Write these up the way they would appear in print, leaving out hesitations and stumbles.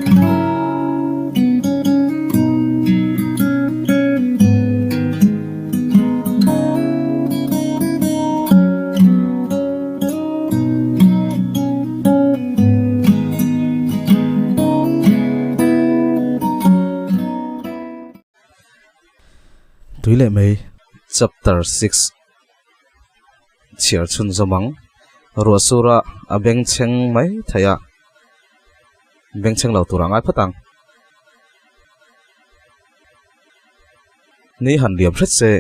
Tui leh mai. Chapter 6 Chhiar chhunzawm ang. Ruah sura a bengchheng mai thei a. Bengchheng lo tur a ngai phawt ang. Ni han liam hret se,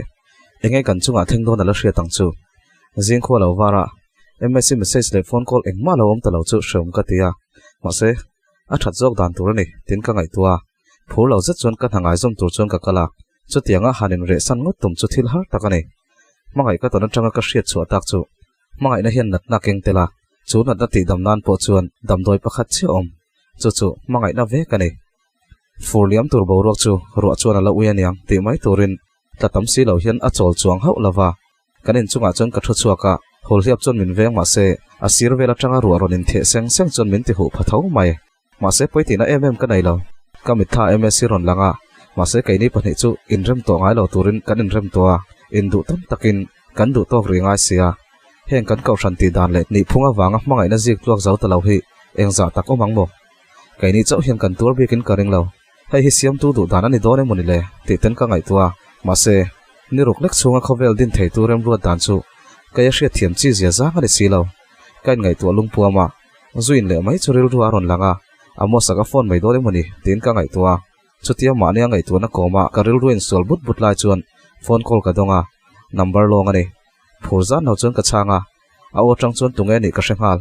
enge kan chungah thleng dawn a la hriat ang chu. Zing khua lo var a, MSc message leh phone call engmah lo awm ta lo chu hreawm ka ti a. Mahse, a that zawk dan tur a ni, tin ka ngaihtuah a. Phur lo zet chuan ka hna ngaizawm tur chuan ka kal a, chutianga han inrehsan ngawt tum chu thil har tak a ni. Hmangaih ka tawn atanga ka hriat chhuah tak chu Hmangaihna hian natna keng tel a, chu natna tihdam nan pawh chuan damdawi pakhat chiah awm. Chu chu hmangaihna vek a ni. Fur liam tur boruak chu ruah chuan a la ui aniang tih mai turin tla tam si lo hian a chawl chuang hauh lo va. Kan inchungah chuan ka thu chhuak a, hawlhliap chuan min veng mah se a sir vel atanga ruah rawn intheh seng seng chuan min ti huh pha tho mai. Mahse pawitihna em em ka nei lo. Ka mitthla MSc rawn lang a, mahse keini pahnih chu inrem tawh ngai lo turin kan inrem tawh a, induh tam takin kan duh tawk rih ngai sia. Heng kan kohhran tih dan leh nihphung avanga hmangaihna zik tluak zo ta lo hi engzah tak awm ang maw? Keini chauh hian kan tuar bikin ka ring lo. Hei hi siamtu duh dan a ni dawn emaw ni le tih ten ka ngaihtuah a, mahse ni ruk lek chhunga khawvel din theitu remruat dan chu kei a hriatthiam chi zia zang a ni si lo. Ka inngaihtuah lungpuam a. Zuin leh mai chu rilru a rawn lang a, Amos a ka phone mai dawn emawni tiin ka ngaihtuah a. Chutia mahni a ngaihtuahna kawma ka rilru insual but but lai chuan phone call ka dawng a, number lawng a ni. Phur zan lo chuan ka chhang a, a aw atang chuan tunge nih ka hre nghal.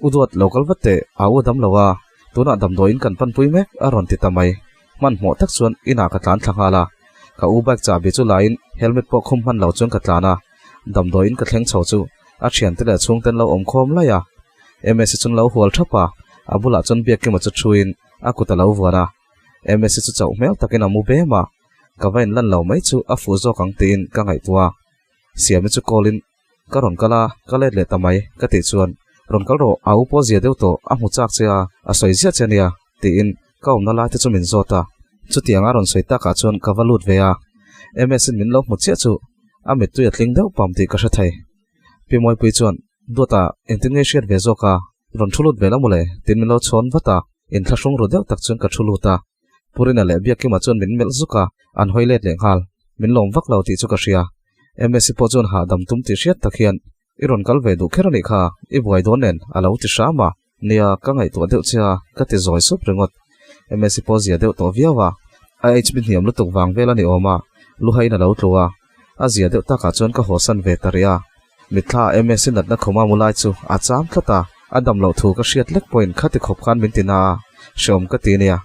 U Duat lo kal vat teh, a u dam lo a, tunah damdawiin kan panpui mek a rawn ti ta mai. Hmanhmawh tak chuan inah ka tlan thla nghal a, ka u bike chahbi chu laiin helmet pawh khum hman lo chuan ka tlan a, damdawiin ka thleng chho chu a thiante leh a chhungten lo awm khawm laih a. Msi chuan lo hual thap a, a bulah chuan Biakkima chu thuin a kut a lo vuan a. Msi chu chauh hmel takin a mu bem a, ka va inlan lo mai chu a fuh zawk ang tiin ka ngaihtuah a. Siami chu call in Ka rawn kal a, ka let leh ta mai, ka tih chuan, Rawn kal rawh, a u pawh zia deuh tawh, a hmu chak che a, a sawi ziah che ania, tiin ka awmna lai te chu min zawt a. Chutianga rawn sawi takah chuan ka va lut ve a, MS-in min lo hmu chiah chu a mittui a tling deuh pam tih ka hre thei. Pi Mawipui chuan, Duata, engtin nge i hriat ve zawk a, rawn thu lut ve la mawle, tiin min lo chhawn vat a, inthlahrung ru deuh tak chuan ka thu lut a. Purina leh Biakkima chuan min melh zuk a, an hawi let leh nghal. Min lawm vak lo tih chu ka hria. Msi pawh chuan hahdam tum tih hriat tak hian, I rawn kal ve duh kher a nih kha, i buai dawn nen, a lo ti hram a. Nia, ka ngaihtuah deuh che a, ka ti zawi sup ringawt. Msi pawh zia deuh tawh viau a, a HB hniam lutuk vang vel a ni awm a, luhain a lo tlu a. A zia deuh takah chuan ka hawsan ve ta rih a. Mitthla ah Msi natna khawma mu lai chu a cham tlat a, a dam loh thu ka hriat lek pawhin khati khawp khan min ti na a, hreawm ka ti nia.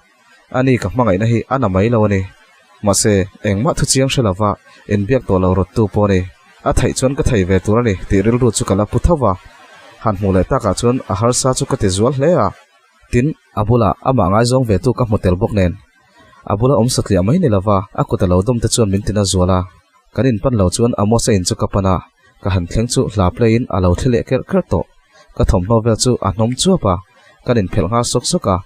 Ani ka hmangaihna hi a na mai lo a ni. Mahse, engmah thu chiang hre lova inbiak tawh lo rawttu pawh a ni. A theih chuan ka thei ve tur a ni tih rilru chu ka la pu tho va. Han hmuh leh takah chuan a harsa chu ka ti zual hle a. Tin, a bulah amah ngaizawng ve tu ka hmu tel bawk nen. A bula awm satliah mai ni lova a kut a lo dawm te chuan min tina zual a. Kan inpan lo chuan Amos-a in chu ka pan a, ka han thleng chu hla play in a lo thli leh kerh kerh tawh. Ka thawmhnaw vel chu a hnawm chuap a, kan inphelh nghal sawk sawk a.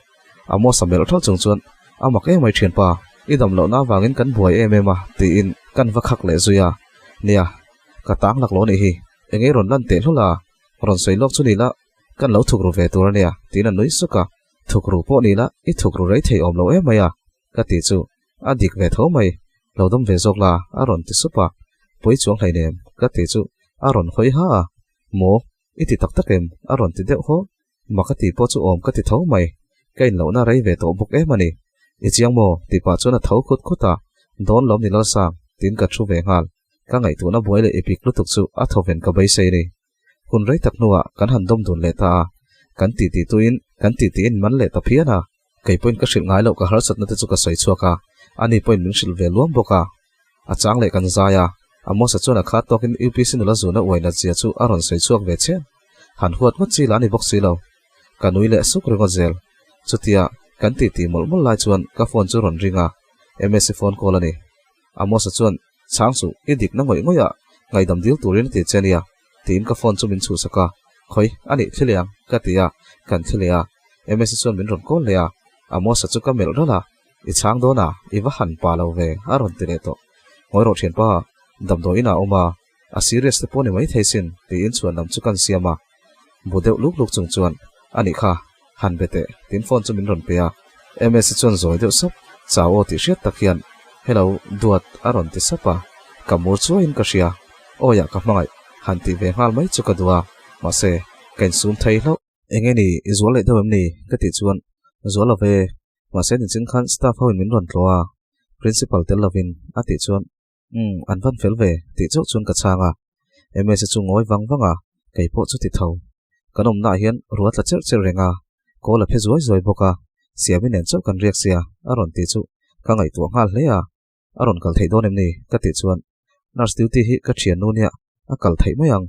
Amos-a melh ṭhalh chung chuan, A mak em mai ṭhianpa, i dam lohna avangin kan buai em em a, tiin kan va khak leh zui a. Nia, ka tang lak lo nih hi, eng ei rawn lan teh hlul a, rawn sawi lawk chu ni la, kan lo thuk ru ve tur a nia, tiin a nui suk a. Thuk ru pawh ni la, i thuk ru rei thei awm lo em mai a, ka tih chu a dik ve tho mai, lo dawm ve zawk la, a rawn ti sup a. Pui chuang hleinem, ka tih chu a rawn hawi ha a, Maw, i ti tak tak em? a rawn ti deuh haw. Mak a tih pawh chu awm ka ti tho mai, ka inlohna rei ve tawh bawk em a ni. I chiang maw? tih pah chuan a tho khut khut a, Dawn lawm ni Lalsang, tiin ka thu ve nghal. Ka ngaihtuahna buai leh ipik lutuk chu a thaw ven ka beisei a ni. Hun rei tak hnuah kan han dawm dun leh ta a, kan titi tuin kan titi in man leh ta phian a. Kei pawhin ka hrilh ngai loh ka harsatna te chu ka sawi chhuak a, ani pawhin min hrilh ve luam bawk a. A chang leh kan zai a, Amosa chuan a khat tawkin UPC nula zuna uai nat zia chu a rawn sawi chhuak ve chian. Han huat ngawt chi la ni bawk si lo. Ka nui leh suk ringawt zel. Chutia kan titi mawlh mawlh lai chuan ka phone chu rawn ring a, Msi phone call a ni. Amosa chuan, Chhang suh, i dikna ngawih ngawih ah ngaihdam dil turin a ti che nia, tiin ka phone chu min chhuhsak a. Khawi, a nih thli leh ang, ka ti a, kan thli leh a. Msi chuan min rawn call leh a. Amos-a chu ka melh ralh a, I chhang dawn a, i va han pa lo ve, a rawn ti leh tawh. Ngawi rawh thianpa, damdawi inah a awm a, a serious te pawh ni mai thei sin, tiin chhuan lam chu kan siam a. Bu deuh luk luk chung chuan, A nih kha, han be teh, tiin phone chu min rawn pe a. Ms-i chuan zawi deuh sap, Chau aw tih hriat tak hian, Hello, Duat, a rawn ti sap a. Ka mur chuaiin ka hria, Awiah ka hmangaih, han tih ve nghal mai chu ka duh a, mahse, ka insum thei hlauh. Eng nge ni, i zual leh deuh em ni? ka tih chuan, Zual lo ve, mahse nichin khan staff ho in min rawn tlawh a, principal tel lovin, a tih chuan, Umm, an van fel ve, tih chauh chuan ka chhang a. Ms-i chu ngawi vang vang a, kei pawh chu ti tho. Kan awmnaah hian ruah tla cherh cherh reng a, kawl a phe zuai zuai bawk a, Siami nen chauh kan riak sia, a rawn tih chu ka ngaihtuah nghal hle a. A rawn kal theih dawn em ni? ka tih chuan, Nurse duty hi ka thiannu nia, a kal theih mai ang.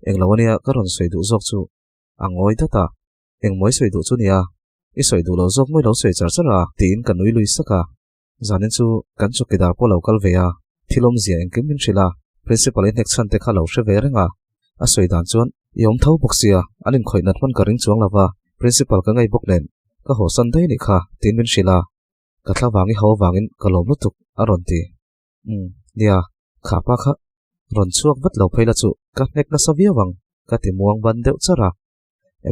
Englo ania ka rawn sawi duh zawk chu a ngawi dat a, Engmaw i sawi duh chu nia, i sawi duh lo zawk mawi lo sawi char char a, tiin ka nui lui sak a. Zanin chu kan chawkidar pawh lo kal ve a, thil awmzia engkim min hrilh a, Principal in hnek chhan te kha lo hre ve reng a. A sawi dan chuan i awm tho bawk sia, an inkhawih nat hman ka ring chuang lo va, Principal ka ngei bawk nen ka hawsan daih anih kha, tiin min hrilh a. Ka thla vang i ho vangin ka lawm lutuk, a rawn ti. Umm, nia, kha pa kha rawn chhuak vat lo phei la chu ka hnek nasa viau ang, ka ti muang ban deuh char a.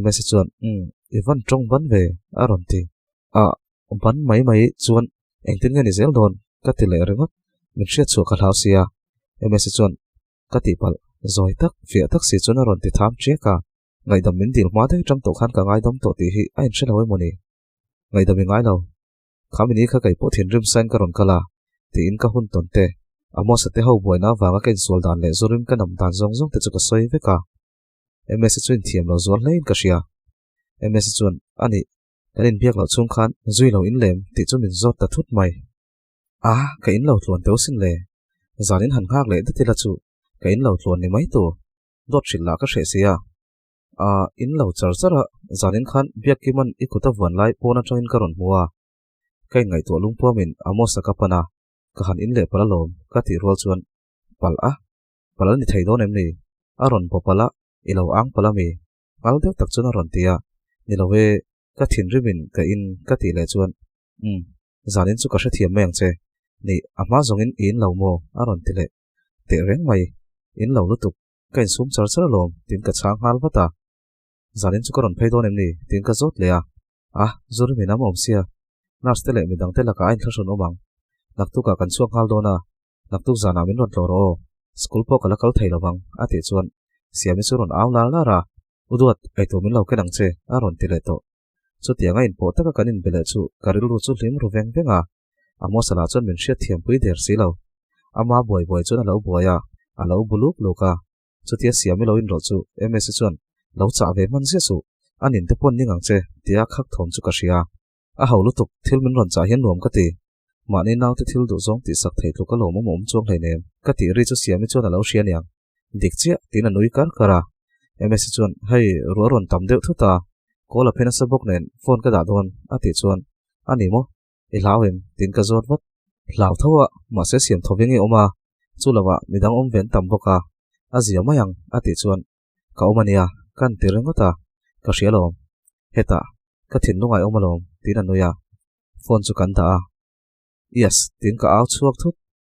Msi chuan, Umm, i van tawng ban ve, a rawn ti. Ah, ban mai mai chuan engtin nge ni zel dawn? ka ti leh ringawt, min hriat chhuah ka hlau sia. Msi chuan, Ka tihpalh, zawi tak, fiah tak si chuan a rawn ti tham chiak a. Ngaihdam min dil hma daih atang tawh khan ka ngaidam tawh tih hi a inhre lo emaw ni? Ngaihdam i ngai lo. Kha mini kha kei pawh thinrim sain ka rawn kal a, tiin ka hun tawn te, Amos-a te ho buaina avanga ka insual dan leh zurim ka nam dan zawng zawng te chu ka sawi vek a. Ms-i chu inthiam lo zual hlein ka hria. Ms-i chuan, A nih, kan inbiak loh chhung khan zui lo in lem tih chu min zawt ta thut mai. A, ka in lo tluan teu sin le. Zan in han nghak leh dat ila chu ka in lo tluan ni mai tur. Dawt hrilh lah ka hreh sia. A, in lo char char a, zanin khan Biakkima'n i kut a vuan lai pawn atangin ka rawn hmu a. Ka inngaihtuah lungpuamin Amos-a ka pan a, ka han in leh palh alawm ka tih rual chuan, Palh a? Palh a ni thei dawn em ni? A rawn baw palh a, i lo ang palh a mi? Nghal deuh tak chuan a rawn ti a, Ni lo e, ka thinrimin ka in ka tih leh chuan, Umm, zanin chu ka hrethiam mai ang che. Nih, a hma zawngin i in lo maw? a rawn ti leh teh reng mai. In lo lutuk. Ka insum char char alawm, tiin ka chhang nghal vat a. Zanin chu ka rawn phei dawn em ni? tiin ka zawt leh a. A, Zuri min am awm sia. Nurse te leh midang te lakah a inthlahrun awm ang. Naktukah kan chhuak nghal dawn a, naktuk zanah min rawn tlawh rawh aw. School pawh ka la kal thei lo vang, a tih chuan Siami chu rawn au lar lar a. U Duat, eitur min lo ken ang che, a rawn ti leh tawh. Chutiang a inpawh taka kan inbe leh chu ka rilru chu hlim ru veng veng a. Amos-a lah chuan min hriat thiampui der si lo. Ama buai buai chuan a lo buai a, a lo bu luk luk a. Chutia Siami lo inrawlh chu Ms-i chuan, Lo chah ve hman ziah suh, a nin te pawn ning ang che, tia khak thawm chu ka hria. A ho lutuk, thil min rawn chah hian nuam ka ti. Mahni naute thil duh zawng tih sak thei tluk a lawmawm awm chuang hleinem, ka tih ri chu Siami chuan a lo hria niang. Dik chiah, tiin a nui kar kar a. Ms-i chuan, Hei, ruah rawn tam deuh thut a, call a phe nasa bawk nen phone ka dah dawn, a tih chuan, A ni maw? I hlau em? tiin ka zawt vat. Hlau tho a, mahse siam tho veng i awm a, chu lovah midang awm ven tam bawk a, a zia mai ang, a tih chuan, Ka awm a nia, ka an ti ringawt a, ka hria alawm. Hetah, ka thinlung ai awm alawm, tiin a nui a. Phone chu kan dah a. Yes, tiin ka au chhuak thut.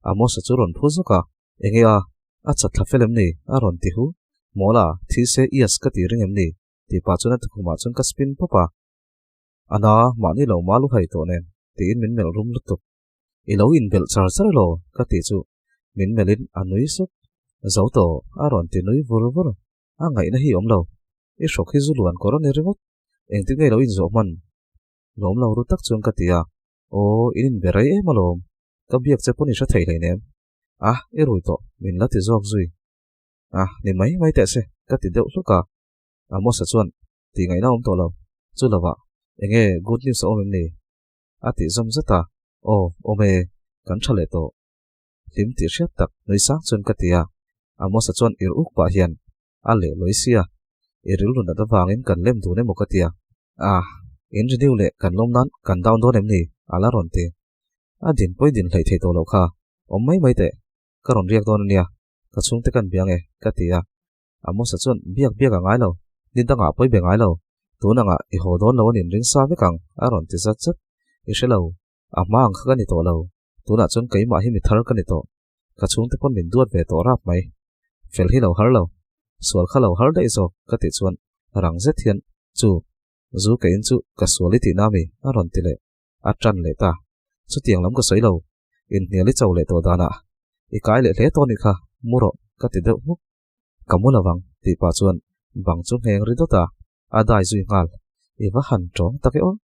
Amos-a chu rawn phu zawk a, Enge a, a chat thla fel em ni? a rawn ti hu. Mawla, thi se yes ka ti ring em ni? tih pah chuan a tukhumah chuan ka spin pawp a. A na, mahni lo ma lu hai tawh nen, tiin min melh rum lutuk. I lo inbelh char char elaw? ka tih chu min melhin a nui sup. Zo tawh, a rawn ti nui vur vur. A ngaihna hi awm lo. I hrawk hi zu luan kawr a ni ringawt. Engtin nge i lo inzawh hman? Lawm lo ru tak chuan ka ti a. Aw, in inbe rei em alawm. Ka biak che pawn i hre thei hleinem. A, i rui tawh, min la ti zawk zui. A, ni mai mai teh se, ka ti deuh hluk a. Amos-a chuan, Tih ngaihna awm tawh lo. Chu lovah, enge good news a awm em ni? A tih zawm zet a. Aw, awm e, kan tha leh tawh. Hlim tih hriat tak nui sang chuan ka ti a. Amos-a chuan ir uk pah hian a leh lawi sia. I rilru nat avangin kan lem dun emaw ka ti a. Ah, in renew leh kan lawm nan kan down dawn em ni? A la rawn ti. A din pawi din hleih thei tawh loh kha. Awm mai mai teh. Ka rawn riak dawn a nia. Ka chhungte kan biang e, ka ti a. Amos-a chuan biak biak a ngai lo, ni dangah pawi be ngai lo, tun angah i haw dawn lo a nin ring sa vek ang, a rawn ti zat zat. I hre lo, a hma ang kha ka ni tawh lo. Tunah chuan keimah hi mi thar ka ni tawh. Ka chhungte pawn min duat ve tawh rap mai. Fel hi lo har lo. Sual kha lo har daih zawk ka tih chuan rang zet hian chu zu ka in chu ka sual i tihna mi a rawn ti leh. A tan leh ta. Chutiang lam ka sawi lo. Inhnial i cho leh tawh danah i kai leh hle tawh nih kha, mu rawh ka ti deuh hmuk. Ka mu lovang tih pah chuan bang chu ngheng ri dawt a, a dai zui nghal. I va han tawng tak e aw.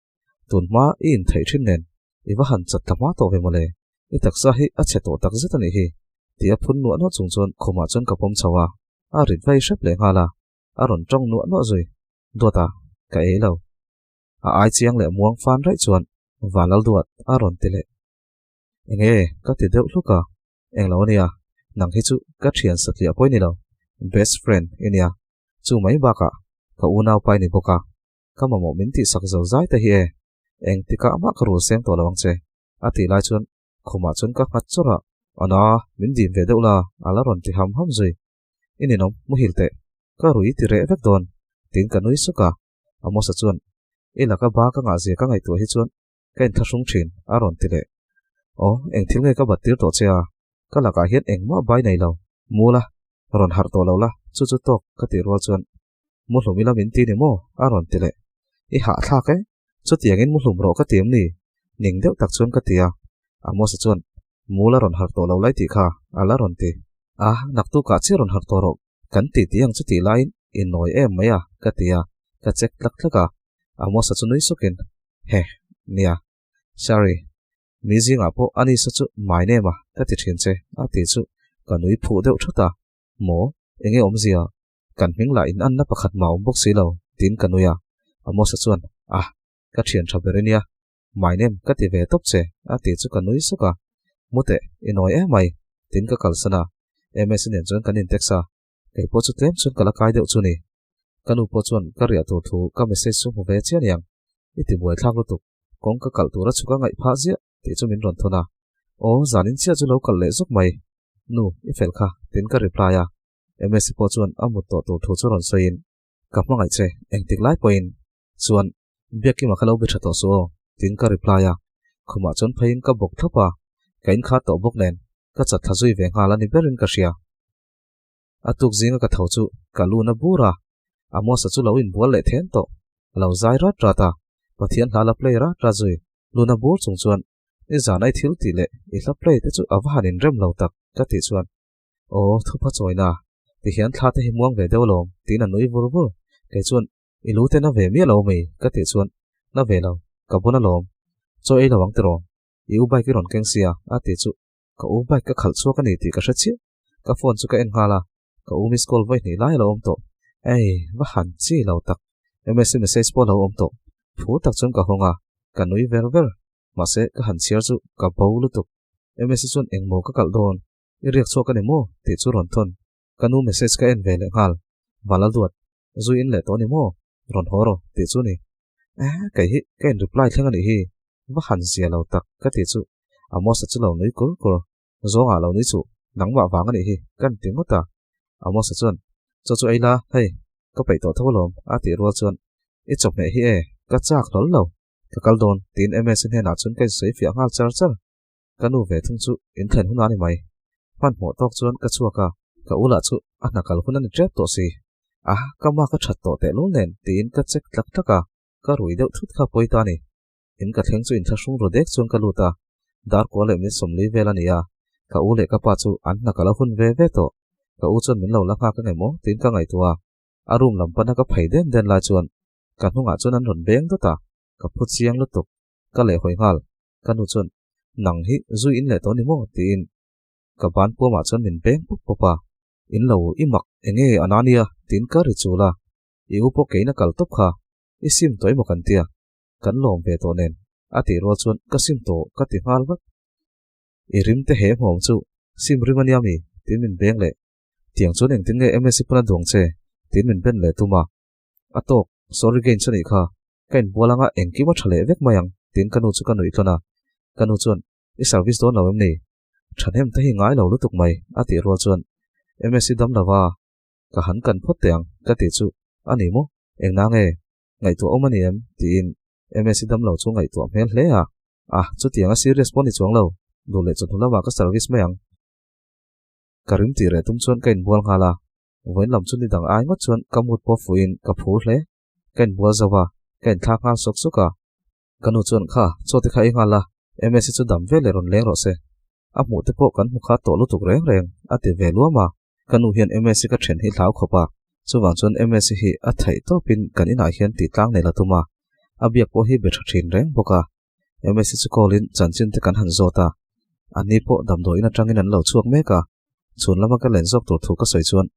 Tun hma i intheih thin nen i va han chat ta hma tawh ve mawle. I taksa hi a chhe tawh tak zet a nih hi tia phun nuah nuah chung chuan khumah chuan ka pawm chho a, a rit vai hrep leh nghal a, a rawn tawng nuah nuah zui. Duata, ka ei lo. A ai chiang leh muang fan raih chuan Vanlal duat a rawn ti leh. Enge ka ti deuh hluk a, englo a nia, nang hi chu ka thian satliah pawh i ni lo, best friend i nia, chu mai bakah ka unaupa i ni bawk a, ka mamawh min tihsak zo zai te hi e, engtikah mah ka rul seng tawh lo ang che, a tih lai chuan khumah chuan ka nghat chawrh a, Ana, min dim ve deuh la, a la rawn ti ham ham zui. I ninawm, muhil teh, ka rui ti reh vek dawn, tiin ka nui suk a, Amosa chuan, I laka ba ka ngah zia ka ngaihtuah hi chuan ka inthlahrung thin, a rawn ti leh. Aw, eng thil nge ka bat tir tawh che a? Ka lakah hian engmah bai nei lo. Mu la, rawn harh tawh lo la, chu chu tawk ka tih rual chuan Muhlum ila min ti ni maw? a rawn ti leh. I hahthlak e, chutiangin muhlum rawh ka ti em ni? Ning deuh tak chuan ka ti a. Amosa chuan, Mu la rawn harh tawh lo lai tih kha, a la rawn ti. A, naktukah chiah rawn harh tawh rawh, kan ti ti ang chu tih laiin i nawi em mai a, ka ti a, ka check tlak tlak a. Amosa chu nui sukin, Heh, nia. Sorry. Mi zingah pawh a nisa chu my name a, ka ti thin che, a ti chu ka nui phuh deuh thut a. Maw? Enge awmzia? Kan hming lah in anna pakhat mah awm bawk si lo, tiin ka nui a. Amosa chuan, Ah, ka thian tha ber i nia. My name ka ti ve tawp che, a ti chu ka nui suk a. Mute, i nawi em mai, tiin ka kalsan a. Ms nen chuan kan in-text a. Kei pawh chu tlem chuan ka la kai deuh chu ni. Ka nu pawh chuan ka riah tur thu ka message chu hmu ve chian iang. I ti buaithlak lutuk, kawng ka kalh tura chhuk a ngaih phah ziah tih chu min rawn thawn a. Aw, zanin chiah chu lo kalh leh zuk mai. Nu, i fel kha, tiin ka reply a. Ms pawh chuan a mut tawh tur thu chu rawn sawiin, Ka hmangaih che, engtik lai pawhin chuan Biakima kha lo be tha tawh suh aw, tiin ka reply a. Khumah chuan pheiin ka bawk thlawp a, ka inkhar tawh bawk nen ka chat thla zui ve nghal a ni berin ka hria. A tuk zinga ka tho chu ka lu na bur a, Amosa chu lo inbual leh then tawh, a lo zai rat rat a, Pathian hla la play rat rat zui. Lu na bur chung chuan nizan ai thil tih leh i hla play te chu a va han inrem lo tak ka tih chuan Aw, thupa chawina, tihian thla te hi muang ve deuh alawm tiin a nui vur vur. Kei chuan I lu te na ve miah lo mai ka tih chuan Na ve lo, ka bun alawm. Chaw ei lo ang tiraw? I u bike i rawn keng sia a tih chu Ka u bike ka khalh chhuak a ni tih ka hre chiah. Ka phone chu ka en nghal a, ka u miss call vawi hnih lai a lo awm tawh. Ei, va han chi lo tak. Msi message pawh a lo awm tawh. Phu tak chuan ka hawng a, ka nui ver ver. Mahse, ka han chhiar chu ka bo lutuk. Msi chuan engmaw ka kalh dawn? I riak chhuak a ni maw? tih chu rawn thawn. Ka nu message ka en ve leh nghal. Vala duat, zui in leh tawh ni maw? Rawn haw rawh tih chu ni. Eh, kei hi ka in reply thleng a nih hi. Va han zia lo tak ka tih chu Amos-a chu lo nui kur kur. Zawngah lo nui chuh, nangmah vang a nih hi kan ti ngawt a. Amos-a chuan, Chaw chu ei la, hei, ka peih tawh tho alawm a tih rual chuan, I chawhmeh hi e, ka chak hlawl lo. Ka kal dawn tiin Ms-i hnenah chuan ka insawi fiah nghal char char. Ka nu ve thung chu inthlen hun a ni mai. Hmanhmawh tawk chuan ka chhuak a, ka u lah chu a hna kal hun a ni tep tawh si. A, ka ma ka that tawh tehlul nen tiin ka check tlak tlak a, ka rui deuh thut kha pawi ta a ni. In ka thleng chu inthlahrung ru dek chuan ka lut a, darkua leh min sawmli vel a ni a, ka u leh ka pa chu an hna kal a hun ve ve tawh. Ka u chuan min lo la nghak ange maw tiin ka ngaihtuah a, a room lam pana ka phei den den lai chuan ka hnungah chuan an rawn beng dawt a, ka phu chiang lutuk. Ka leh hawi nghal. Ka nu chuan, Nang hi zui in leh tawh ni maw? tiin ka ban puamah chuan min beng pawp pawp a. In lo i mak enge a na nia? tiin ka ri chul a. I u pawh keiin a kal tawp kha. I sim tawh emaw kan tia. Kan lawm ve tawh nen. A tih rual chuan ka sim tawh ka ti nghal vat. I rim te he hmuam chu sim rim a nia mi? tiin min beng leh. Tiang chuan engtin nge MSc pawn a duang che? tiin min ben leh tum a. A tawk, sorry gain chu nih kha, ka inbual anga engkim a tha leh vek mai ang, tiin ka nu chu ka nuih tlawn a. Ka nu chuan, I service dawn lo em ni? Thahnem te hi ngai lo lutuk mai, a tih rual chuan, MSc dam lo va, ka han kan phawt teh ang, ka tih chu, A ni maw? Engna nge? Ngaihtuah awm a ni em? tiin MSc dam lo chu ngaihtuah hmel hle a. A, chutiang a serious pawh ni chuang lo, duh leh chawhnu lamah ka service mai ang. Ka rim tih reh tum chuan ka inbual nghal a, vawiin lam chu ni dang ai ngawt chuan ka mut pawh fuhin ka phur hle. Ka inbual zo a, ka inthlak nghal sawk sawk a. Ka nu chuan kha, chaw te kha ei nghal la, Msi chu dam ve leh rawn leng rawh se. A hmuh te pawh kan hmu kha tawh lutuk reng reng, a ti ve luam a. Ka nu hian Msi ka then hi hlau khawp a, chuvang chuan Msi hi a theih tawpin kan inah hian tih tlang nei la tum a, a biak pawh hi be tha thin reng bawk a. Msi chu call in chanchin te kan han zawt a, anni pawh damdawiin atangin an lo chhuak mek a, chhun lama ka len zawk tur thu ka sawi chuan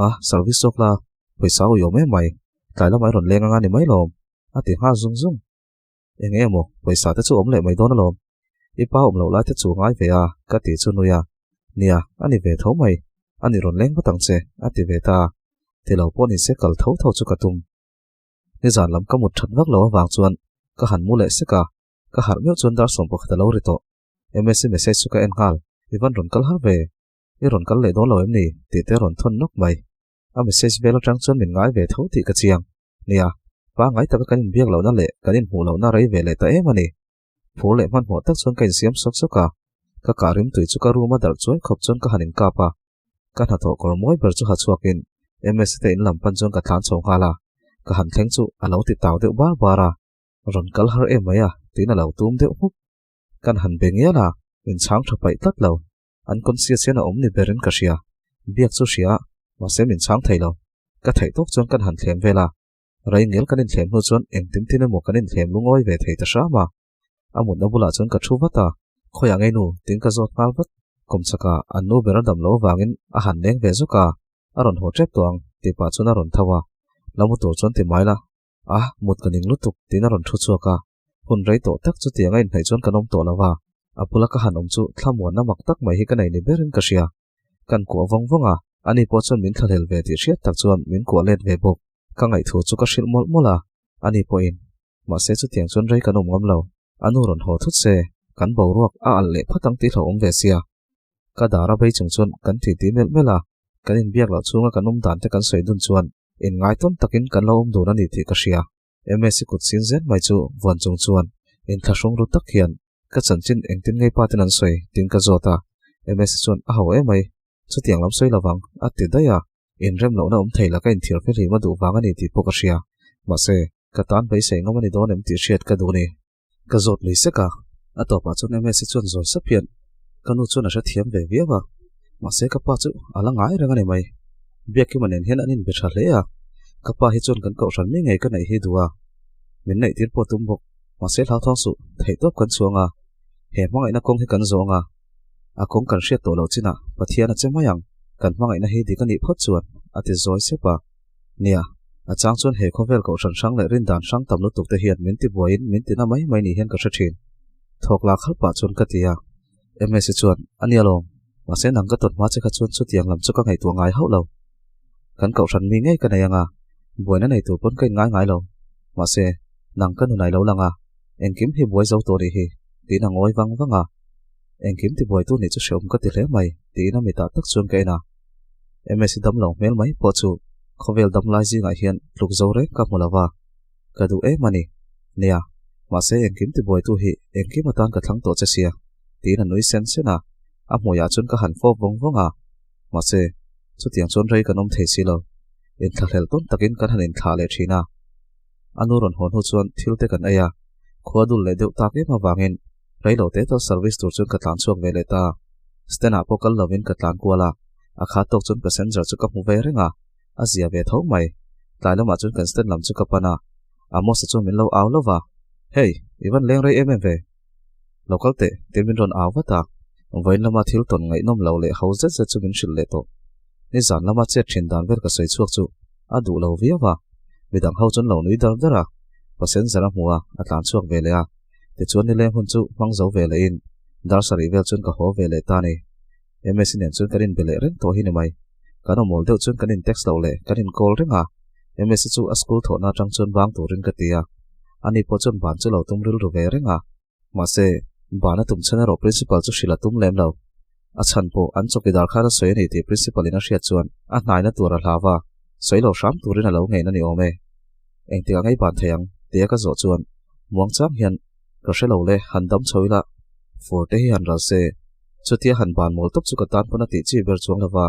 A, service zawk la, pawisa ui awm em mai, tlai lamah i rawn leng anga ni mai lawm, a ti nghal zung zung. Eng emaw, pawisa te chu awm leh mai dawn alawm. I pa awm loh lai te chu ngai ve a, ka ti chu nui a. Nia, a ni ve tho mai, a ni rawn leng vat ang che, a ti ve ta a. Ti lo pawh ni se kal tho tho chu ka tum. Nizan lam ka mut that vak lo avang chuan ka han mu leh sek a, ka harh meuh chuan dar 11 a lo ri tawh. Msi message chu ka en nghal, I van rawn kal har ve. I rawn kal leh dawn lo em ni? tih te rawn thawn nawk mai. A message vel atang chuan min ngai ve tho tih ka chiang. Nia, pangngai taka kan inbiak lohna leh kan inhmuh lohna rei ve leh ta em a ni. Phur leh hmanhmawh tak chuan ka insiam sawk sawk a, ka kah rim tui chu ka room a darh chuai khawp chuan ka han inkap a. Ka hnathawh kawr mawi ber chu ha chhuakin MS te in lam pan chuan ka tlan chho nghal a, ka han thleng chu a lo ti tau deuh bar bar a. Rawn kal har em mai a, tiin a lo tum deuh hmuk. Kan han be ngial a, min chhang tha paih tlat lo. An conscious hian a awm ni berin ka hria. Biak chu hria, mahse min chhang thei lo. Ka theih tawk chuan kan han thlem vel a. Rei ngel kan inthlem hnu chuan engtin tin emaw kan inthlem lungawi ve thei ta hram a. A mutna bulah chuan ka thu vat a, Khawiah ngei nu? tiin ka zawt nghal vat. Kawmchhaka an nu ber a dam loh avangin a han leng ve zuk a, a rawn haw tep tawh ang tih pah chuan a rawn tho a. La mu tur chuan ti mai la. A, mut ka ning lutuk, tiin a rawn thu chhuak a. Hun rei tawh tak chutiang a inhnaih chuan kan awm tawh lo va, a bula ka han awm chu thlamuanna mak tak mai hi ka nei ni berin ka hria. Kan kuah vawng vawng a, ani pawh chuan min thlahlel ve tih hriat tak chuan min kuah let ve bawk. Ka ngaihthu chu ka hrilh mawlh mawlh a, ani pawhin, Mahse chutiang chuan rei kan awm ngam lo, a nu rawn haw thut se, kan boruak a alh leh phawt ang tih hlauhawm ve sia. Ka dar a bei chung chuan kan titi melh melh a, kan inbiak loh chhunga kan awm dan te kan sawi dun chuan inngaitawn takin kan lo awm dun a ni tih ka hria. Msi kut sin zel mai chu vuan chung chuan inthlahrung ru tak hian ka chanchin engtin ngei pa ten an sawi tiin ka zawt a, Msi chuan a ho emai, chutiang lam sawi lovang a ti daih a, inrem lohna awm thei la ka inthiar fe hlima duh vang a ni tih pawh ka hria, mahse ka tan beisei ngam a ni dawn em tih hriat ka duh ni. Ka zawt lui sek a, a tawpah chuan Msi chuan zawi sap hian ka nu chuan a hrethiam ve viau a, mahse ka pa chu a la ngai reng a ni mai. Biakkima nen hian an inbe tha hle a, ka pa hi chuan kan kohhran mi ngei ka neih hi duh a, min neih tir pawh tum bawk, mahse hlauthawng suh, theihtawp kan chhuang a, he hmangaihna kawng hi kan zawng a, a kawng kan hriat tawh loh chinah Pathian a che mai ang, kan hmangaihna hi dik a nih phawt chuan a ti zawi sep a. Nia, a chang chuan he khawvel kohhran hrang leh rindan hrang tam lutuk te hian min ti buaiin min ti na mai mai ni hian ka hre thin. Thawk la khalh pah chuan ka ti a. Msi chuan, A nia lawm, mahse nang ka tawn hma che kha chuan chutiang lam chu ka ngaihtuah ngai hauh lo. Kan kohhran mi ngei ka nei anga, buaina nei tur pawn ka inngai ngai lo. Mahse, nang ka nunai lo lang a, engkim hi buai zo tawh nih hi, tiin a ngawi vang vang a. Engkim ti buaitu nih chu hrehawm ka ti hle mai, tiin a mitah tak chuan ka en a. Msi dam lo hmel mai pawh chu khawvel dam lai zingah hian tluk zo reng ka hmu lo va, ka duh em a ni. Nia, mahse engkim tibuaitu hi engkim atan ka thlang tawh che sia, tiin a nui sen sen a, a hmuiah chuan ka han fawp vawng vawng a. Mahse, chutiang chuan rei kan awm thei si lo. Inthlahlel tawn takin kan han inthlah leh thin a. A nu rawn haw hnu chuan thil te kan ei a, khua dul leh deuh tak em avangin rei lo te tal service tur chuan ka tlan chhuak ve leh ta. Stand ah pawh kal lovin ka tlan kual a, a khat tawk chuan passenger chu ka hmu ve reng a, a zia ve tho mai. Tlai lamah chuan kan stand lam chu ka pan a, Amos-a chuan min lo au lo va, Hey, i van leng rei em em ve? Lo kal teh, tiin min rawn au vat a. Vawiin lama thil tawn ngaihnawm lo leh ho zet zet chu min hrilh leh tawh. Nizan lama chet thin dan vel ka sawi chhuak chu a duh lo viau a, midang ho chuan lo nui dar dar a, passenger a hmu a, a tlan chhuak ve leh a. Tichuan nileng hun chu hmang zo ve lehin dar sarih vel chuan ka haw ve leh ta a ni. Msi nen chuan kan inbe leh reng tawh hi ni mai. Kan awmawl deuh chuan kan in text loh leh kan in call reng a, Msi chu a school thawhna atang chuan bang turin ka ti a. Ani pawh chuan ban chu lo tum rilru ve reng a. Mahse, ban a tum chhan erawh principal chu hrilh a tum lem lo. A chhan pawh an chawkidar khan a sawi a ni tih principal in a hriat chuan a hnaina tur a hlau a, sawi lo hram turin a lo ngein a ni awm e. Engtikah ngei ban thei ang? tia ka zawh chuan muang chang hian. Ka hre lo le, han dam chho ila, fur te hi han ral se. Chutia han ban mawl tawp chu ka tan pawn a tih chi ber chuang lova,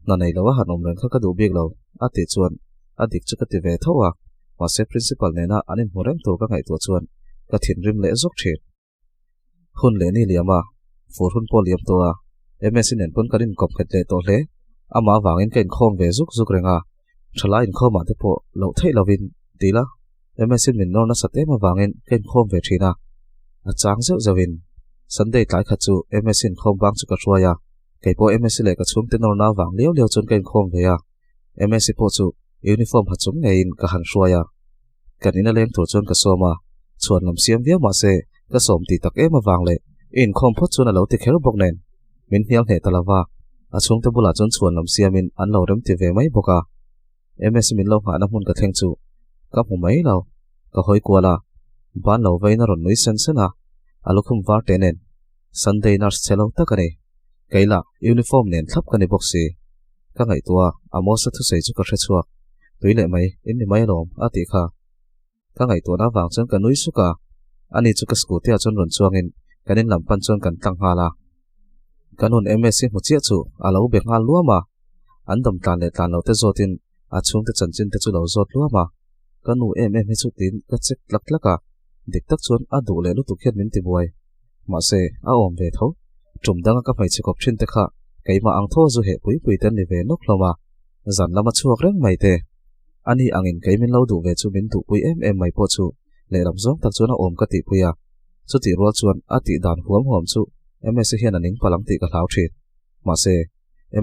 hna nei loa han awm reng kha ka duh bik lo, a tih chuan a dik chu ka ti ve tho a, mahse principal nena an inhmu reng tur ka ngaihtuah chuan ka thinrim leh zawk thin. Hun leh ni liam a, fur hun pawh liam tawh a, MSc nen pawn kan inkawp nghet leh tawh hle. Amah avangin ka inkhawm ve zuk zuk reng a, thalai inkhawmah te pawh loh theih lovin ti ila, MSc min nawr nasat em avangin ka inkhawm ve thin a, a chang zeuh zeuhin Sunday tlai khat chu MSc inkhawm bang chu ka hruai a, kei pawh MSc leh ka chhungte nawrna avang liau liau chuan ka inkhawm ve a, MSc pawh chu uniform ha chung ngeiin ka han hruai a. Kan ina leng tur chuan ka sawm a, chhuan lam siam viau mah se ka sawm tih tak em avang leh i inkhawm phawt chuan a lo ti kher bawk nen min hnial hneh ta lova, a chhungte bulah chuan chhuan lam siamin an lo rem ti ve mai bawk a. MS min lo nghahna hmun ka thleng chu ka hmu mai lo, ka hawi kual a, ban lo vain a rawn nui sen sen a, a lukhum var teh nen Sunday nurse che lo tak a ni. Keilah uniform nen thlap ka ni bawk si. Ka ngaihtuah a, Amos-a thusawi chu ka hre chhuak. Tui leh mai, in ni mai alawm, a tih kha. Ka ngaihtuahna avang chuan ka nui suk a, ani chu ka scooty-ah chuan rawn chuangin kan in lam pan chuan kan tlang nghal a. Ka nun MSc hmu chiah chu a lo be nghal luam a, an dam tlan leh tlan lo te zawtin a chhungte chanchin te chu lo zawt luam a. Ka nu em em hi chu tiin ka check tlak tlak a, dik tak chuan a duh leh lutuk hian min tibuai. Mahse, a awm ve tho. Tum danga ka hmeichhe kawp thin te kha keimah ang tho zu heh pui pui te an ni ve nawk hlawm a, zan lama chhuak reng mai te. Ani angin kei min lo duh ve chu min duhpui em em mai pawh chu lehlam zawng tak chuan a awm ka tihpui a. Chutih rual chuan a tih dan huam huam chu Msi hian a ning palh ang tih ka hlau thin. Mahse,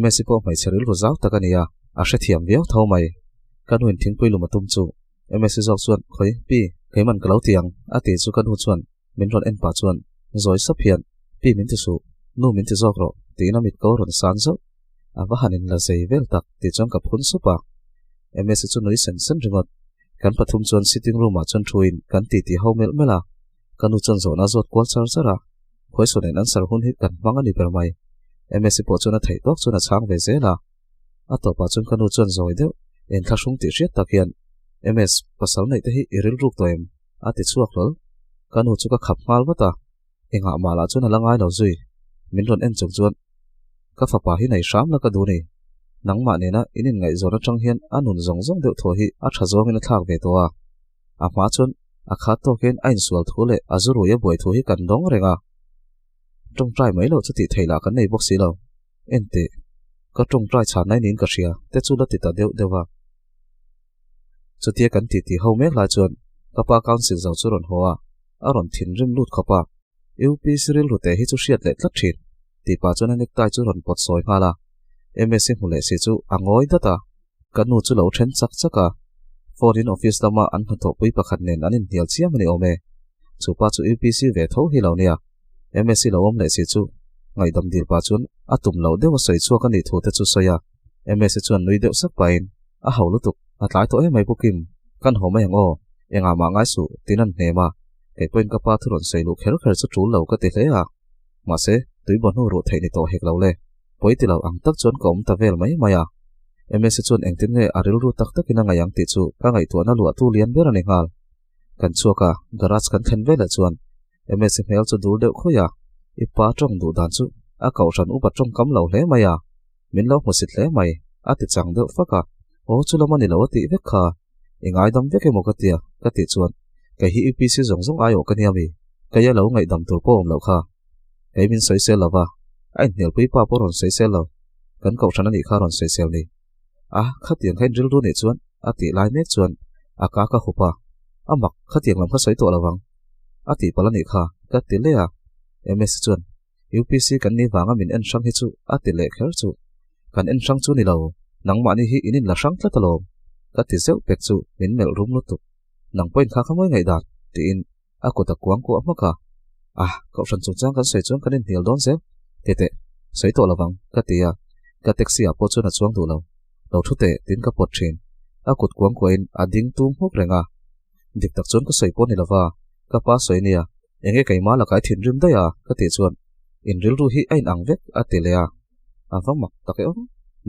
Msi pawh hmeichhe rilru zau tak a ni a, a hrethiam viau tho mai. Ka nuin thingpui lum a tum chu Msi zawk chuan, Khawi, pi, keiman ka lo ti ang, a tih chu ka nu chuan min rawn en pah chuan zawi sap hian, Pi min ti suh, nu min ti zawk rawh, tiin a mit ko rawn san zauh. A va han inla zei vel tak tih chuan ka phun sup a. Msi chu nui sen sen ringawt. Kan pathum chuan sitting room ah chuan thuin kan titi ho melh melh a. Ka nu chuan zawhna zawt kual char char a. Khuaisawh nen an sar hun hi kan hmang a ni ber mai. Msi pawh chuan a theih tawk chuan a chhang ve zel a. A tawpah chuan ka nu chuan zawi deuh, enthlahrung tih hriat tak hian, MS, pasal neih te hi i rilruk tawh em? A ti chhuak hlawl. Ka nu chu ka khap nghal vat a. Engah mah lah chuan a la ngai lo zui. Min rawn en chung chuan, Ka fapa hi nei hram la ka duh ni. Nangmah nena in inngaihzawn atang hian a nun zawng zawng deuh thaw hi a tha zawngin a thlak ve tawh a. A hma chuan a khat tawkin a insual thu leh a zurui a buai thu hi kan dawng reng a. Tawngtai mai loh chu tih theih lah kan nei bawk si lo. Enteh, ka tawngtai chhan nai niin ka hria te chu la ti ta deuh deuh a. Chutia kan titi ho mek lai chuan ka pa council zo chu rawn haw a, a rawn thinrim lut khawp a. UPC rilru te hi chu hriat leh tlat thin, tih pah chuan a necktie chu rawn pawt sawi nghal a. MSc hmu leh si chu a ngawi dat a, ka nu chu lo then chak chak a. Phone in office lama an hnathawhpui pakhat nen an inhnial chiam a ni awm e. Chu pa chu UPC ve tho hi lo nia. MSc lo awm leh si chu ngaihdam dil pah chuan a tum loh deuh a sawi chhuak a nih thu te chu sawi a. MSc chuan nui deuh sak pahin a ho lutuk, a tlai tawh em mai Pu Kim, kan haw mai ang aw, engah mah ngai suh, tiin an hnem a. Kei pawhin ka pa thu rawn sawi luh kher kher chu tul lo ka ti hle a. Mahse, tui baw hnu ruh theih ni tawh hek lo le. Pawi ti lo ang tak chuan ka awm ta vel mai mai a. Msa chuan engtin nge a rilru tak takin a ngaih ang tih chu ka ngaihtuahna luahtu lian ber a ni nghal. Kan chhuak a, garage kan thlen veleh chuan Msa hmel chu dur deuh khawi a, i pa tawng duh dan chu a kohhran upa tawngkam lo hle mai a, min lo hmusit hle mai, a ti chang deuh fak a. Aw chu lam a ni lo a tih vek kha. I ngaidam vek emaw ka tia, ka tih chuan, Kei hi UPC zawng zawng aiawh ka nia mi? Kei a lo ngaihdam tur pawh awm loh kha. Kei min sawisel lo va, a inhnialpui pa pawh rawn sawisel lo. Kan kohhran a nih kha rawn sawisel ni. A, khatiang kha inrilru nih chuan, a tih lai mek chuan a ka ka hup a. A mak, khatiang lam kha sawi tawh lo vang. A tih palh a nih kha, ka ti leh a. Msi chuan, UPC kan ni vanga min en hrang hi chu a ti leh kher chu. Kan en hrang chu ni lo, nangmahni hi in inla hrang tlat alawm. Ka ti zeuh pek chu min melh rum lutuk. Nang pawhin kha kha mawi ngaihdan, tiin a kut a kuang kuah hmak a. Ah, kohhran chungchang kan sawi chuan kan inhnial dawn zel. Ti teh, sawi tawh lovang, ka ti a. Ka taxi ah pawh chuan a chuang duh lo. Lo thu teh, tiin ka pawt thin. A kut kuang kuahin a ding tum hmuk reng a. Dik tak chuan ka sawi pawh ni lova, ka pa sawi nia. Enge keimah lakah i thinrim daih a? ka tih chuan, In rilru hi a inang vek a ti leh a. A va mak tak e aw.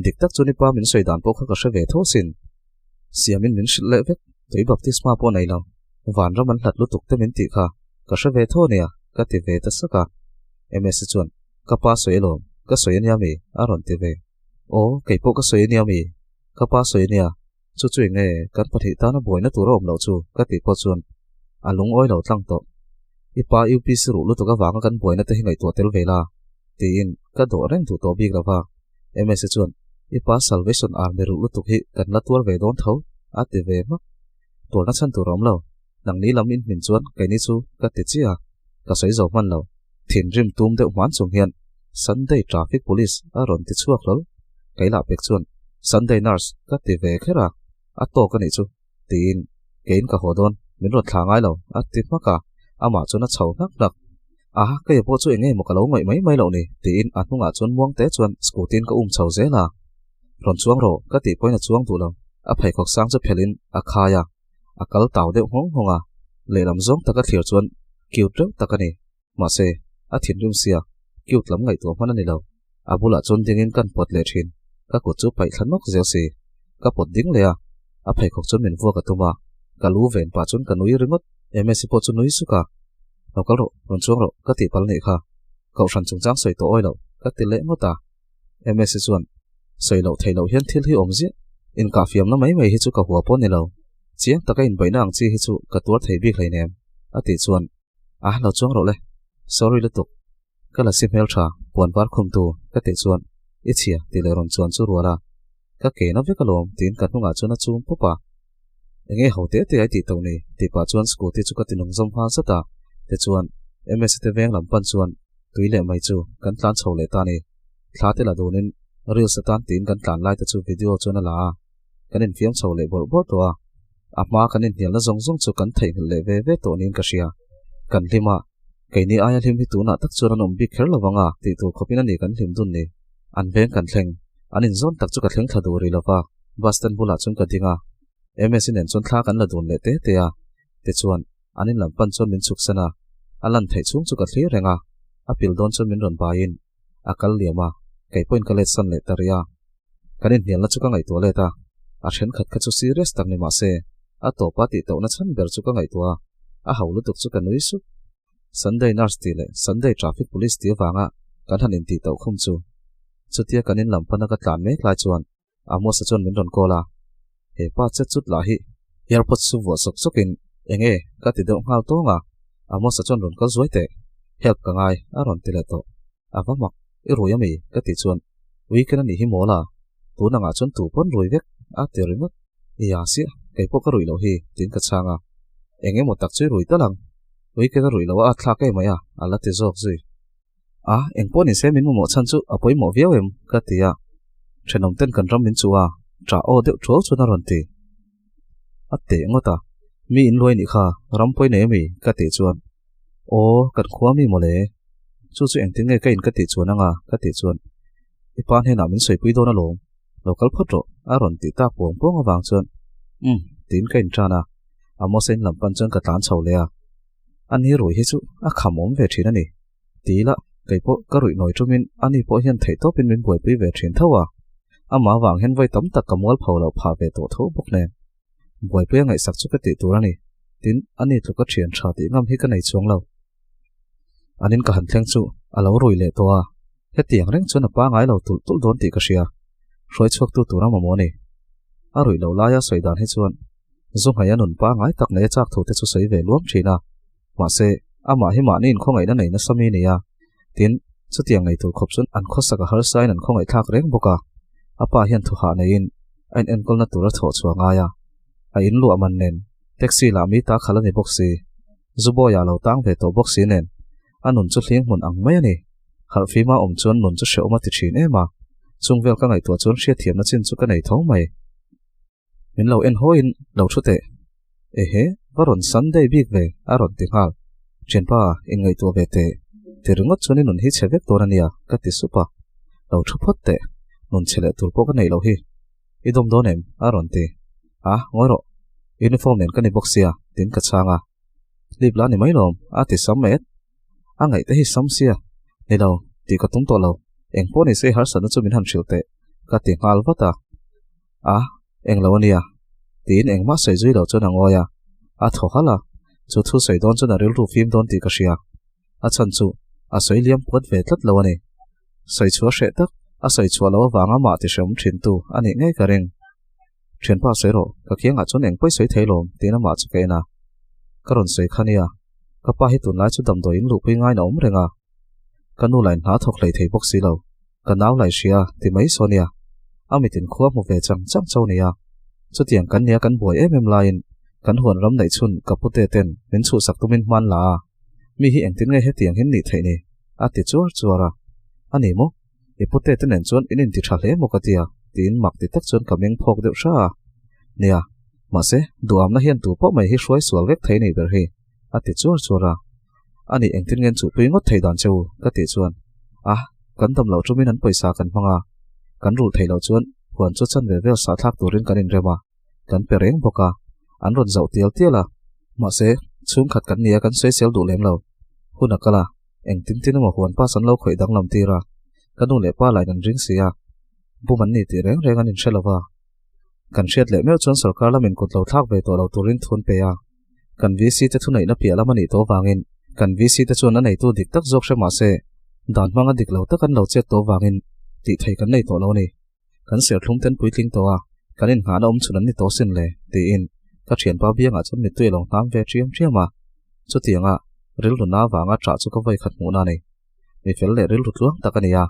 Dik tak chuan i pa min sawi dan pawh kha ka hre ve tho asin. Siamin min hrilh leh vek, tui baptisma pawh nei lo. Vanram an hlat lutuk te min tih kha. Ka hre ve tho ania ka ti ve ta sak a. Msi chuan, Ka pa sawi alawm, ka sawi ania mi? a rawn ti ve. Aw, kei pawh ka sawi ania mi? Ka pa sawi ania, chu chu eng nge kan pahnih tana buaina tur a awm loh chu ka tih pawh chuan a lungawi lo tlang tawh. I pa UPC ruh lutuk avanga kan buaina te hi ngaihtuah tel ve la tiin ka dawh reng duh tawh bik lova. Msi chuan, I pa Salvation Army ruh lutuk hi kan la tuar ve dawn tho a ti ve hmak. Tuarna chhan tur a awm lo. Nangni lam in hmin chuan keini chu ka ti chiah a, ka sawi zo hman lo. Thinrim tum deuh hman chung hian Sunday traffic police a rawn ti chhuak hlawl. Kei lah pek chuan Sunday nurse ka ti ve kher a, a tawk a nih chu tiin keiin ka haw dawn, min rawn thla ngai lo a ti hmak a, amah chuan a chho hnak hnak. A, kei pawh chu eng nge maw ka lo ngaih mai mai loh ni tiin a hnungah chuan muang te chuan scooty in ka um chho zel a. Rawn chuang rawh ka tih pawhin a chuang duh lo, a pheikhawk sang chu phelhin a khai a. A kal tau deuh nghawng nghawng a, lehlam zawng taka thlir chuan cute reuh tak a ni. Mahse, a thinrim sia, cute lam ngaihtuah hman a ni lo. A bulah chuan dingin kan pawt leh thin, ka kut chu paih thla nawk zel si. Ka pawt ding leh a, a pheikhawk chuan min vuak a tum a, ka lu ven pah chuan ka nui ringawt. Msi pawh chu nui suk a, Lo kal rawh, rawn chuang rawh, ka tih pal nih kha. Kohhran chungchang sawi tawh awi loh, ka ti leh ngawt a. Msi chuan, Sawi loh theih loh hian thil hi awm ziah. Inkahfiamna mai mai hi chu ka hua pawh ni lo. Chiang taka inbeihna ang chi hi chu ka tuar thei bik hleinem, a tih chuan, A lo chuang rawh le. Sorry lutuk. Ka la si hmel tha, puan var khumtu, ka tih chuan, I chhia, tih leh rawn chuan chu rual a. Ka ke na vek alawm, tiin ka hnungah chuan a chum pawp a. Enge ho te te ai tih tawh ni, tih pah chuan scooty chu ka ti nung zawm nghal zat a. Tichuan, Msi te veng lam pan chuan tui leh mai chu kan tlan chho leh ta a ni. Thla te la dunin reels atan tiin kan tlan lai te chu video chuan a la a, kan infiam chho leh bawrh bawrh tawh a. A hma kan inhnialna zawng zawng chu kan theihnghilh leh ve ve tawh niin ka hria. Kan hlim a, keini aia hlim hi tunah tak chuan an awm bik kher lo vang a tih tur khawpin a ni kan hlim dun ni. An veng kan thleng, an inzawn tak chu ka thleng thla duh rih lo va, bus stand bulah chuan ka ding a. Msi nen chuan thla kan la dun leh te te a, tichuan an in lam pan chuan min chhuksan a, a lan theih chhung chu ka thlir reng a, a pil dawn chuan min rawn baiin a kal liam a, kei pawhin ka let san leh ta rih a. Kan inhnialna chu ka ngaihtuah let a, a thenkhat kha chu serious tak ni mah se, a tawpa tih tauhna chhan ber chu ka ngaihtuah a, a ho lutuk chu ka nui sup. Sunday nurse tih leh Sunday traffic police tih avanga kan han intih tauh khum chu. Chutia kan in lam pana ka tlan mek lai chuan Amos-a chuan min rawn call a, he pa chet chut lah hi airpods chu vuah sawk sawkin enge ka ti deuh nghal tawng a, Amos-a chuan rawn kal zuai teh, help ka ngai a rawn ti leh tawh. A va mak, i rui ami? ka tih chuan weekend a nih hi mawl a, tun angah chuan tu pawn rui vek a ti ringawt. I a siah, kei pawh ka ruih loh hi tiin ka chhang a, eng emaw tak chu i rui tal ang, weekend a ruih loh a at thlak em mai a, a la ti zawk zui. A, eng pawh ni se min mamawh chhan chu a pawimawh viau em? ka ti a, thenawm ten kan ram min chuh a, ṭah aw deuh ṭhuau chuan a rawn ti. A teh ngawt a, mi in luai nih kha ram pawi nei ami? ka tih chuan, Aw, kan khua mi mawle, chu chu engtin nge ka in ka tih chuan anga? ka tih chuan, I pa hnenah min sawipui dawn alawm, lo kal phawt rawh a rawn tih tak puang puang avang chuan, Umm, tiin ka inṭan a, Amos-a in lam pan chuan ka tlan chho leh a. A ni rui hi chu a kham awm ve thin a ni. Ti ila, kei pawh ka ruih nawi tumin a ni pawh hian theihtawpin min buaipui ve thin tho a. Amah avang hian vawi tam tak ka mual pho loh phah ve tawh tho bawk nen. Buaipui a ngaihsak chu ka tih tur a ni. Tin, a ni tluk a thian tha tih ngam hi ka nei chuang lo. An in ka han thleng chu a lo rui leh tawh a, hetiang reng chuan a pangai lo tulh tulh dawn tih ka hria. Hruai chhuaktu tur a mamawh a ni. A ruih loh laia sawi dan hi chuan Zu hmei a nun pangai tak nei a chak thu te chu sawi ve luam thin a, mahse, amah hi mahni inkhawngaihna nei nasa mi nia. Tin, chutiang nei tur khawp chuan an khawsak a harsain an khawngaihthlak reng bawk a. A pa hian thuhah neiin a inenkawlna tur a thawh chhuah ngai a, a in luah man nen taxi lah mi ta khalh a ni bawk si, Zubawiah lo tang ve tawh bawk si nen a nun chu hling hmun ang mai a ni. Harhfima awm chuan nun chu hrehawm a ti thin em a, chung vel ka ngaihtuah chuan hriatthiamna chin chu ka nei tho mai. Min lo en hawiin lo thu teh. Ehe, va rawn Sunday bik ve, a rawn ti nghal. Thianpa, inngaihtuah ve teh. Ti ringawt chuan i nun hi chhe vek dawn a nia, ka ti sup a. Lo thu phawt teh. Nun chhe leh tur pawh ka neih loh hi. I dawm dawn em? a rawn ti. A, ngawi rawh. Uniform nen ka ni bawk sia, tiin ka chhang a. Lip la ni mai lawm, a ti sam et. A ngaihte hi sam sia. Ni lo, tih ka tum tawh lo. Eng pawh ni se harsatna chu min han hrilh teh, ka ti nghal vat a. A, eng lo a nia. Tiin engmah sawi zui lo chuan a ngawi a. A thaw halh a. Chu thu sawi dawn chuan a rilru fim dawn tih ka hria. A chhan chu a sawi liam puat ve tlat lo a ni. Sawi chhuah hreh tak, a sawi chhuah loh avanga mah ti hreawm thintu a nih ngei ka ring. Thianpa sawi rawh, ka kiangah chuan eng pawi sawi thei lawm tiin amah chu ka en a. Ka rawn sawi kha nia, ka pa hi tunlai chu damdawi in luhpui ngaiin a awm reng a. Ka nu lain hna thawk hlei thei bawk si lo, ka nau lai hria ti mai saw nia. A mitin khua hmu ve chang chang chau nia. Chutiang kan nia kan buai em em laiin kan huan ram neih chhun ka pute ten min chhuhsak tumin hman la a. Mi hi engtin nge hetiang hin nih theih ni? A ti chuar chuar a. A ni maw? I pute te nen chuan in inti tha hle maw ka ti a, tiin mak ti tak chuan ka meng phawk deuh hra a. Nia, mahse, duhamna hian tu pawh mai hi hruai sual vek thei nei ber hi, a ti chuar chuar a. A nih engtin nge an chuhpui ngawt thei dan che u? ka tih chuan, A, kan dam loh tumin an pawisa kan hmang a, kan rulh theih loh chuan huan chu chanve vel sahthlak turin kan inrem a, kan pe reng bawk a, an rawn zauh tial tial a. Mahse, chhungkhat kan nia kan sawisel duh lem lo. Hun a kal a, engtin tin emaw huan pass an lo khawih danglam tir a, ka nu leh pa lain an ring si a, bum an ni tih reng reng an inhre lo va. Kan hriat leh meuh chuan sorkar lamin kut lo thlak ve tawh lo turin thun pe a, kan VC te thuneihna piah lam a nih tawh vangin kan VC te chuan a neitu dik tak zawk hre mah se, dan hmanga dik lo tak an lo chet tawh vangin tih thei kan nei tawh lo a ni. Kan serthlum ten puitling tawh a, kan inngahna awm chhun an ni tawh sin le, tiin ka thianpa biangah chuan mittui a lo hnam ve ṭiam ṭiam a. Chutianga rilru na vanga ṭah chu ka vawi khat hmuhna a ni. Mi fel leh rilru tluang tak a ni a,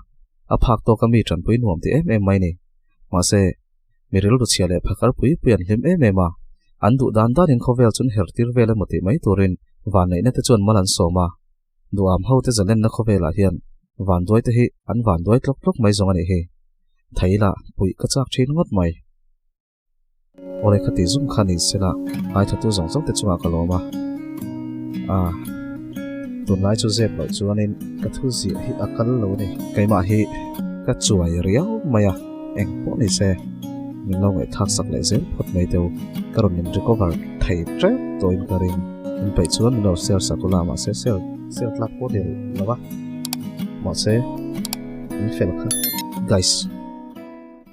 a phak tawka mi ṭanpui nuam ti em em mai ni. Mahse, mi rilru chhia leh phakar pui pui an hlim em em a, an duh dan danin khawvel chu an her tir vel emaw tih mai turin vanneihna te chuan mal an sawm a. Duham ho te zalenna khawvelah hian vanduai te hi an vanduai tlawk tlawk mai zawng a nih hi. Thaila puih ka chak thin ngawt mai. Awle kha ti zum kha ni sela ngaithatu zawng zawng te chungah ka lawm a. Ah, tunlai chu zep loh chuanin ka thu ziah hi a kal lo a ni. Keimah hi ka chuai riau mai a, eng pawh ni se min lo ngaihthlak sak leh zel phawt mai teu. Ka rawn in recover thei tep tawhin ka ring. In peih chuan min lo share sak ula mahse share share tlak pawh ni lo va. Mahse in fel kha. Guys.